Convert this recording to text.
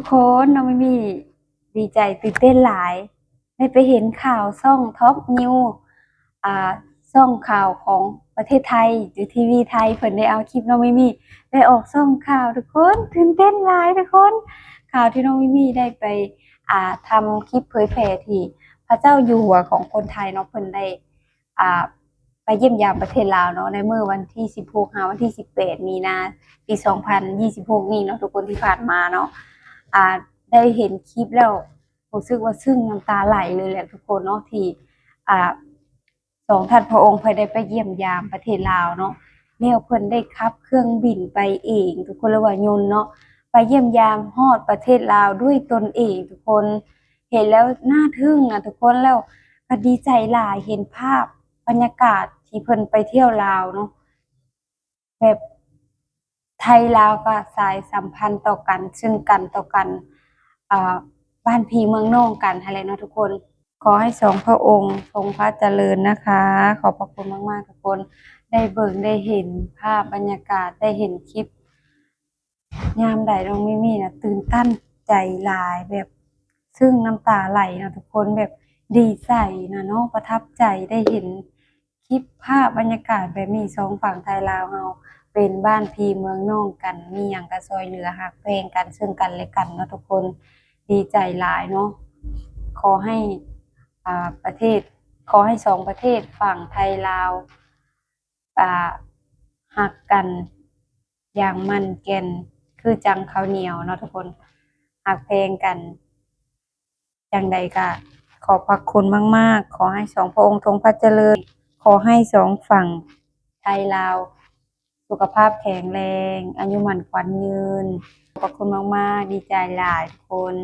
ຄົນ ນ້ອງມິມີ່ດີໃຈຕື່ນເຕັ້ນຫຼາຍ ໄດ້ໄປເຫັນຂ່າວຊ່ອງ Top News ອ່າ ຊ່ອງຂ່າວຂອງປະເທດໄທ ຢູ່ທີວີໄທ ເພິ່ນໄດ້ເອົາຄລິບນ້ອງມິມີ່ໄປອອກຊ່ອງຂ່າວທຸກຄົນ ຕື່ນເຕັ້ນຫຼາຍທຸກຄົນ. ຂ່າວທີ່ນ້ອງມິມີ່ໄດ້ໄປ ອ່າ ທຳຄລິບເຜີຍແຜ່ທີ່ພະເຈົ້າຢູ່ຫົວຂອງຄົນໄທເນາະ ເພິ່ນໄດ້ ອ່າ ໄປຢ້ຽມຢາມປະເທດລາວເນາະ ໃນມື້ວັນທີສິບຫົກ ຫາວັນທີສິບແປດ ມີນາ ປີສອງພັນຊາວຫົກນີ້ເນາະທຸກຄົນ ທີ່ຜ່ານມາເນາະ ອ່າ ໄດ້ເຫັນຄລິບແລ້ວ ຮູ້ສຶກວ່າຊຶ້ງນ້ຳຕາໄຫຼເລີຍແຫຼະທຸກຄົນເນາະ ທີ່ ອ່າ ສອງທ່ານພະອົງເພິ່ນໄດ້ໄປຢ້ຽມຢາມປະເທດລາວເນາະ ແລ້ວເພິ່ນໄດ້ຂັບເຄື່ອງບິນໄປເອງທຸກຄົນ ຫຼືວ່າຍົນເນາະ ໄປຢ້ຽມຢາມຮອດປະເທດລາວດ້ວຍຕົນເອງທຸກຄົນ. ເຫັນແລ້ວໜ້າທຶ່ງນະທຸກຄົນ ແລ້ວກໍດີໃຈຫຼາຍ ເຫັນພາບບັນຍາກາດທີ່ເພິ່ນໄປທ່ຽວລາວເນາະ ແບບໄທລາວກໍສາຍສຳພັນຕໍ່ກັນ ຊຶ່ງກັນຕໍ່ກັນ ອ່າ ບ້ານພີ່ເມືອງນ້ອງກັນຫັ້ນແຫຼະເນາະທຸກຄົນ. ຂໍໃຫ້ສອງພະອົງຊົງພະຈະເລີນນະຄະ ຂອບພະຄຸນມາກໆທຸກຄົນ ໄດ້ເບິ່ງໄດ້ເຫັນພາບບັນຍາກາດ ໄດ້ເຫັນຄລິບ ຍາມໃດນ້ອງມິມີ່ນະ ຕື່ນຕັນໃຈຫຼາຍ ແບບຊຶ້ງນ້ຳຕາໄຫຼເນາະທຸກຄົນ ແບບດີໃຈນະເນາະ ປະທັບໃຈ ໄດ້ເຫັນຄລິບພາບບັນຍາກາດແບບນີ້ ສອງຝັ່ງໄທລາວເຮົາເປັນບ້ານພີ່ເມືອງນ້ອງກັນ ມີຫຍັງກໍຊ່ອຍເຫຼືອຮັກແພງກັນ ຊຶ່ງກັນແລະກັນເນາະທຸກຄົນ ດີໃຈຫຼາຍເນາະ. ຂໍໃຫ້ ອ່າ ປະເທດ ຂໍໃຫ້ສອງປະເທດຝັ່ງໄທລາວ ອ່າ ຮັກກັນຢ່າງໝັ້ນແກ່ນ ຄືຈັ່ງເຂົ້າໜຽວເນາະທຸກຄົນ ຮັກແພງກັນ. ຈັ່ງໃດກໍຂອບພະຄຸນມາກໆ ຂໍໃຫ້ສອງພະອົງຊົງພະຈະເລີນ ຂໍໃຫ້ສອງຝັ່ງໄທລາວສຸຂະພາບແຂງແຮງ ອາຍຸໝັ້ນຂວັນຍືນ. ຂອບພະຄຸນມາກໆ ດີໃຈຫຼາຍທຸກຄົນ.